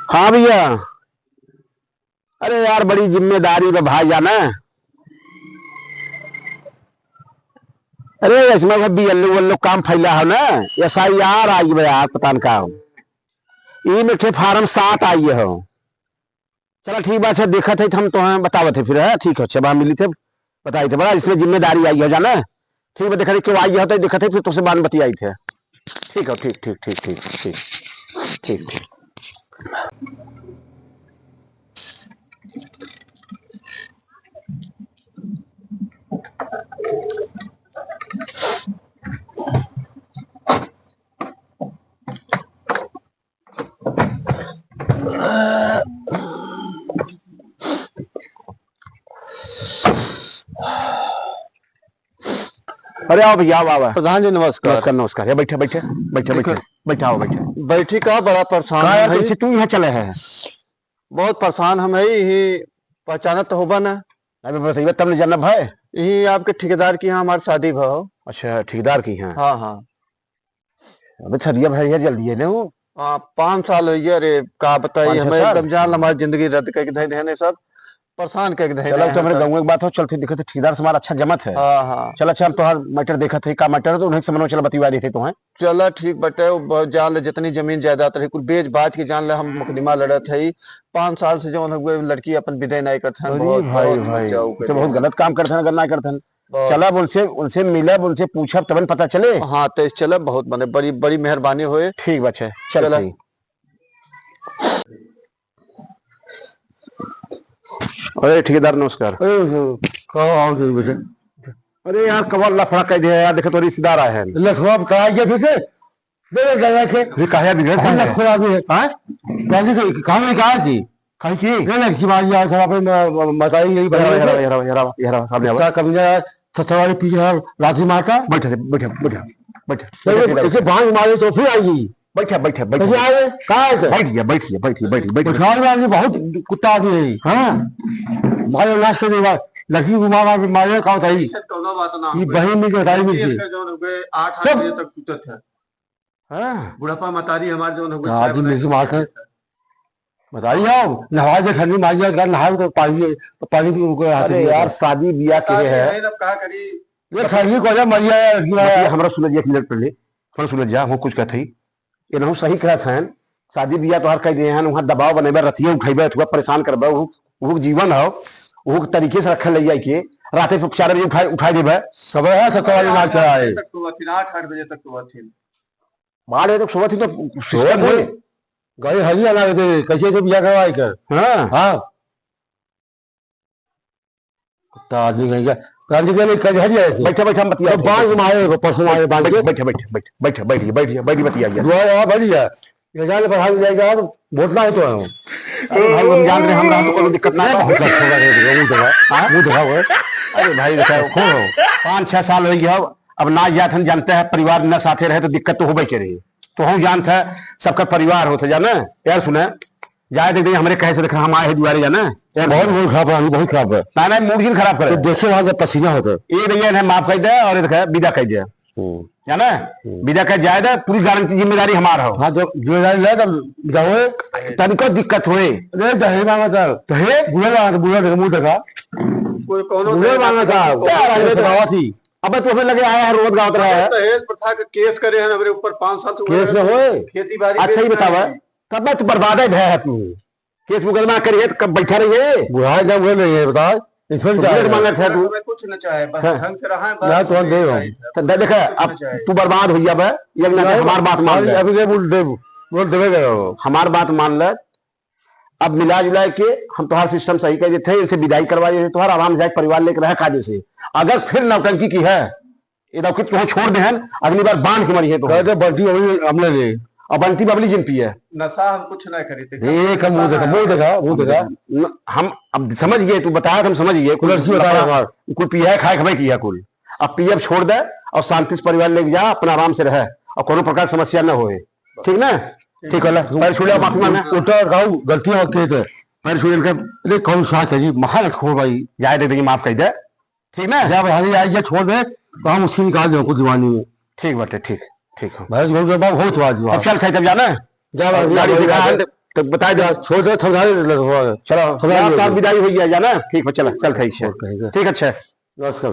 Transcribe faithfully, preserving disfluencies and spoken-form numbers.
हाँ भैया। अरे यार, बड़ी जिम्मेदारी बा भाई जाना। अरे, इसमें वो B L O, L O काम फैला हो ना, एस आई आर आई बा यार, पता न का हो। ई में ठे फार्म सात आई हो। चला ठीक बा, अच्छा देखत है, हम तोहें बतावत है फिर, है? ठीक है, अच्छा, बा मिली थे, बताई थे, बड़ा इसमें जिम्मेदारी आई हो जाना। ठीक बा, देखत है, क्यों आई हो तो देखत है, फिर तुमसे बात बतियाई थे। ठीक हो, ठीक, ठीक, ठीक, ठीक, ठीक, ठीक, ठीक। अरे आओ भैया, आओ, आओ। प्रधान जी, नमस्कार। नमस्कार, नमस्कार। ये बैठे, बैठे, बैठे, देखो। बैठे, बैठे, आओ, बैठे। बैठी का बड़ा परेशान का यार, है। कैसे तू यहाँ चले है? बहुत परेशान हम है, यही पहचानत तो होबा ना। अबे बताइए, तब न जानब है। यही आपके ठेकेदार की यहाँ हमार शादी भा हो। अच्छा, ठेकेदार की यहाँ। हाँ, हाँ। अबे छदिया भाई यार, जल्दी है ना वो। हाँ, पाँच साल हो गया रे, का बताई, पाँच छह हमें साल? एकदम जान हमारी जिंदगी रद्द करके धइ देने सब, परेशान करके धइ चलो, देने तो हमारे सब। गाँव की बात हो, चलते दिखते ठेकेदार से हमारा अच्छा जमत है। हाँ, हाँ। चल, अच्छा, हम तोहार मैटर देखत है, का मैटर है, तो उन्हें से मनवा चला बतिवा देते तो हैं। चला, ठीक बटे, वो ब-, जान ले, जितनी जमीन जायदाद रही, कुल बेच बाच के जान ले, हम मुकदमा लड़त है। पाँच साल से जौन हुए, लड़की अपन विदाई नहीं करत हैं, अरे बहुत, भाई, बहुत भाई, समस्या हो ये तो गई बहुत है। गलत काम करत हैं, अगर ना करत हैं। बहुत। चलब उनसे, उनसे मिलब, उनसे पूछब, तबन पता चले। हाँ, तो चलब, बहुत मने बड़ी, बड़ी मेहरबानी होए। ठीक बा, अच्छा, चल चला। सही। अरे ठेकेदार नमस्कार। अरे, अरे, का हाल है बेटे? अरे यार, कवन लफड़ा कर दिया यार, देखे तो रिश्तेदार आए हैं। लफड़ा का आ गया फिर से? दे दे दादा के। अरे काहे बिगड़त है? लफड़ा भी है। हाँ? दादी के कहाँ में कहा थी? काहे की? ये लड़की मार दिया सब अपने म-, म-, बताई यही ये रहा, बताई ये रहा, ये रहा, ये रहा, ये रहा, सामने आवा। का कमीना है, सत्तर वाली पी है, लाठी मारता। बैठ, बैठ, बैठ, बैठ। नहीं, बैठ, बैठ। इसे बांध मारे तो फिर आएगी। बैठ, बैठ, बैठ। कैसे आए? कहाँ है इसे? बैठ गया, बैठ गया, बैठ गया, बैठ गया, बैठ गया। पछाड़ में आदमी बहुत कुत्ता आदमी है। हाँ। मारे नाश कर देगा। लड़की को मार, मार, मारे का बताई? सर, कौनो बात ना ये हो। बहन मिल के बताई मिल के। इनका जौन हो गए, आठ, आठ सब। बजे तक टूटत है। हाँ। बुढ़ापा मतारी हमार जौन हो गए, तो आदमी छह बजे मिल के मार तक। बताई जाओ, नहाए के ठंडी मार जाए, नहाए तो पानी, पानी भी उनको हाथ अरे में यार, आता। शादी ब्याह के शादी है। है, तब का करी? ये ठंडी को जा, मर जाए, लड़की मतलब, आया। हमरा सुन लिया एक मिनट पहले, हमरा सुन जा, हम कुछ कहत हई। ये नहु सही कहत हैं, शादी ब्याह तोहार कह दिए हैं, वहाँ दबाव बनेबे, रतिया उठेबे, थोड़ा परेशान करबे, वो, वो जीवन हो, वो तरीके से रखे ले जाए के, राते को चार बजे उठाए, उठाए देबे। सब है, सत्तर वाली मार चढ़ाए। तक सोवत थी, आठ, आठ बजे तक सोवत थी। बारह बजे तक सोवत थी तो सोवत सिस्टम थी। होई। गाड़ी हलिया ना दे, कैसे से बिया करवाई कर? हाँ। हाँ। कुत्ता आदमी कहीं का, गांधी के लिए कहीं हलिया ऐसे। बैठे, बैठे, हम बतिया तो लेते हैं। बांध मारे को, परसों मारे बांध के। बैठे, बैठे, बैठे, बैठे, बैठे, बैठे, बैठे, बतिया गया। दुआ रहा बढ़िया। ये जाने पर हम जाएगा, वोट ना है तो है। अरे भाई, हम जान रहे, हम रहा तो कोनो दिक्कत ना है। बहुत अच्छा लगा, वो जगह। हाँ? वो जगह हुआ है। अरे भाई, देखा, खूब हो। पाँच छह साल हो गया, अब ना जात हम जानते हैं, परिवार ना साथे रहे तो दिक्कत तो होबे के रही। तो हम जानत है, सबका परिवार होत है, जाने? यार सुने, जाए दे, दे, हमरे कहे से देखा, हम आए हैं दुआरे, जाने? यार बहुत सुने। Mood खराब है, बहुत खराब है। ना, ना, mood जिन खराब करे। तो देखे वहाँ जब पसीना होता है। ये भैया इन्हें माफ कर दे और ये देखा, विदा कर दे। हम्म। जाने? हम्म। विदा कर जाए दे, पूरी गारंटी जिम्मेदारी हमार हो। हाँ, तो जिम्मेदारी ले, तब विदा होए। तनिको दिक्कत होए। अरे, दहेज मांगा था। दहेज? बुरा लगा था, बुरा देखा, मुंह देखा। कोई कौनो बुरा दहेज मांगा था। नहीं। क्या राजनीति सभावा थी? अबे तू हमें लगे आया है, रोज गावत रहा है। दहेज प्रथा के केस करे हैं हमरे ऊपर पाँच साल से। केस न होए। खेती बाड़ी अच्छा, ये बेच रहे बतावा, हैं। तब मैं तो बर्बाद है भय है तू। केस मुकदमा करिए तो कब बैठा रहिए? बुढ़ा जब वो नहीं है, बताओ, इसमें तो क्या बुलेट है? मांगत है तू। हमें कुछ न चाहे, बस हाँ। ढंग से रहा है, बस ना, तो हम दे रहो। तो दे-, देखा, कुछ अब न चाहे। तू बर्बाद हो गया बे, एक ना नहीं, हमार बात मान अभी, ले। अभी ये बोल दे, बोल देवे गए हो। हमार बात मान ले, अब मिला जुला के हम तोहार system सही कर देते हैं, इनसे विदाई करवा देते हैं, तोहार आराम से जाके परिवार लेके रह कायदे से। अगर फिर नौटंकी की है, ये दौकी तुहें छोड़ दे हैं, अगली बार बांध के मरी है तो। कहते बंटी बबली हमने ले। और बंटी बबली जिन पिए। नशा हम कुछ ना करीते। एक हम मुंह देखा, मुंह देखा, मुंह देखा। न, हम अब समझ गए, तू बताया तो हम समझ गए। कुल लड़की बताया हमार। कुल पिया है, खाए खबे किया कुल। अब पिए, अब छोड़ दे और शांति से परिवार लेके जा, अपना आराम से रहे और कोनो प्रकार की समस्या न होए। ठीक ना? ठीक होला, पैर छू ले, माफी मांगा। उल्टा गाऊ, गलती हो के थे। पैर छू ले इनका। अरे कौन सा है जी, महालत खो भाई। जाए दे, देखिए, माफ कर दे। ठीक ना? जब हरी आई ये छोड़ दे, तो हम उसकी निकाल दें कुछ दीवानी में। ठीक बाटे, ठीक, ठीक हो। भैंस गऊ जब बहुत हुआ दीवार। अब चल, थे तब जाना। जा भाई, गाड़ी जा दिखा भाई। तो बताइ दे। छोड़ दे, समझा दे, लड़वा। चलो, समझा दे। विदाई होइ गया, जाना? ठीक हो, चलो, चल, ठीक है। और कहेगा। ठीक, अच्छा। नमस्कार।